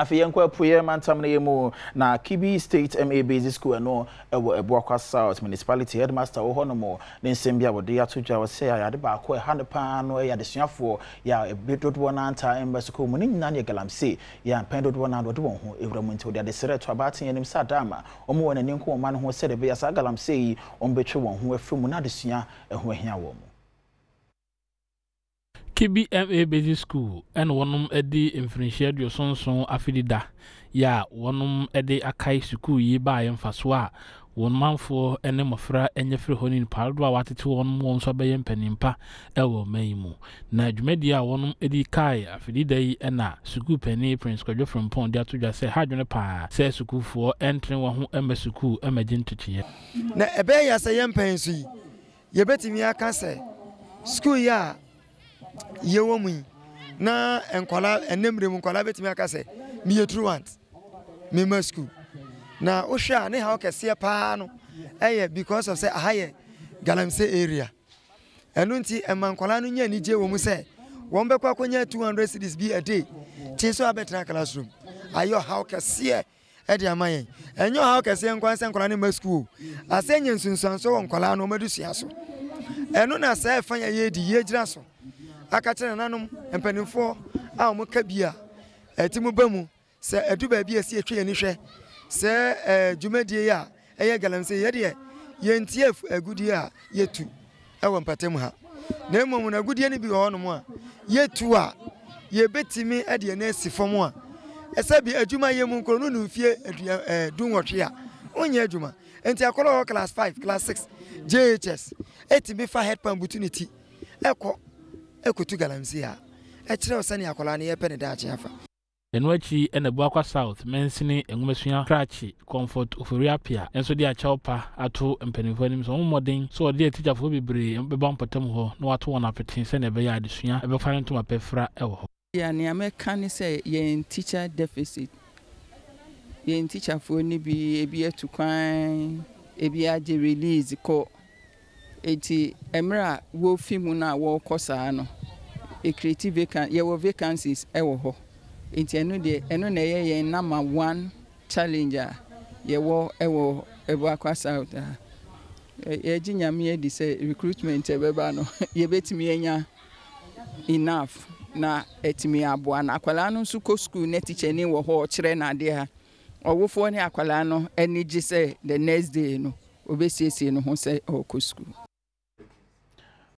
Afei yɛnkɔ Apueɛ Mantam no yɛ mu, na Kibi State MA Basic School ɛno ɛwɔ Abuakwa South Municipality headmaster wɔ hɔnom ne nsɛm bi a wɔde ato dwa wɔ sɛ ade baako a ɛha no paa no ɛyɛ adesuafoɔ yɛ a ebi dodoɔ no antaa mba sukuu mu ne nyinaa ne yɛ galamsey yɛ a mpɛn dodoɔ no a wɔde wɔn ho ewura mu. Nti wɔde adesrɛ to abaatan anim sɛ adaama wɔn wɔ n'ani nko wɔn mma no ho sɛdeɛ ɛbɛyɛ saa galamsey yi wɔn bɛtwe wɔn ho afiri mu na adesua ɛho ahia wɔn mu. Kibi MA Basic School ɛna wɔnom adi mfirinhyia 77 afidida yɛ a wɔnom de akae sukuu yi baeɛ, mfasoɔ a wɔn manfoɔ ne mmɔfra anya firi hɔ ne nipa dodoɔ a wɔatete wɔn mu wɔn nso abɛyɛ mpanimpa ɛwɔ ɔman yi mu. Na dwumadie a wɔnom de kae afidida yi ɛna sukuu panin Prince Kwadwo Frimpong de ato dwa sɛ ha adwene paa sɛ sukuufoɔ ɛntene wɔn ho ɛma sukuu ɛmɛgye nteteeɛ. Na ɛbɛyɛ yɛ sɛ yɛn mpɛn so yi yɛbɛtumi aka sɛ sukuu yi a yɛwɔ mu yi na nkwadaa, ɛnɛ mmerɛ mu nkwadaa bɛtumi aka sɛ meyɛ truant, mema sukuu. Na wohwɛ a, ne haw kɛseɛ paa no ɛyɛ because of sɛ aha yɛ galamsey area. Ɛno nti ɛma nkwadaa no nya anigye wɔ mu sɛ wɔn bɛkɔ akɔnya 200 cedis bi a day kyen sɛ abɛtena classroom. Ayɛ ɔhaw kɛseɛ ɛde ama yɛn. Ɛnyɛ ɔhaw kɛseɛ nkwan sɛ nkwadaa no mma sukuu o, asɛ nya nsunsuansoɔ wɔ nkwadaa no wɔn adesua so. Ɛno na sɛ ɛfa yɛn yɛdi yɛgyina so aka kyerɛ nananom mpanimfoɔ a wɔn ka bi a ɛte mu ba mu sɛ ɛdu baabi a ɛsi atwa yɛn ani hwɛ sɛ dwumadie yi a ɛyɛ galamsey. Yɛ deɛ yɛntie agudie a yɛtu ɛwɔ mpatamu ha, na mmom no agudie no bi wɔ hɔnom a yɛtu a yɛbɛtumi de yɛn asi fam a ɛsɛ bi adwuma yɛ mu nkuro no no mfie 18 a wonyɛ adwuma. Nti akɔlɔ wɔ class 5, class 6, JHS ɛtumi fa headpan butu ne ti ɛkɔ ɛkɔtu galamsey a ɛkyerɛ wo sɛnea akwadaa no yɛpɛ ne daakye afa. Ɛno akyi ɛna Abuakwa South mansini nwomasua krakye Comfort Ofori Apia nso de akyɛw pa ato mpanimfoɔ anim sɛ wɔn mmɔden sɛ wɔde atikyafoɔ bebree bɛba mpɔtam hɔ na wɔato wɔn apete sɛnea ɛbɛyɛ adesua ɛbɛfa ne ntoma pɛfra ɛwɔ hɔ. Ya, nea mɛka ne sɛ yɛn teacher deficit, yɛn teacherfoɔ no bi, ebi atu kwan, ebi agye release kɔ. Eti mmerɛ a wɔfi mu no a wɔrekɔ saa no, ecreate vacant, yɛwɔ vacancies ɛwɔ hɔ. Nti ɛno deɛ, ɛno na ɛyɛ yɛn number one challenge a yɛwɔ ɛwɔ Abuakwa South a yɛgye Nyame adi sɛ recruitment ɛbɛba no, yɛbɛtumi anya enough na ɛtumi aboa. Na akwadaa no nso kɔ school na teacher ni wɔ hɔ ɔkyerɛ n'adeɛ a, ɔwofoɔ ne akwadaa no ani gye sɛ the next day no obɛsiesie ne ho sɛ ɔrekɔ school.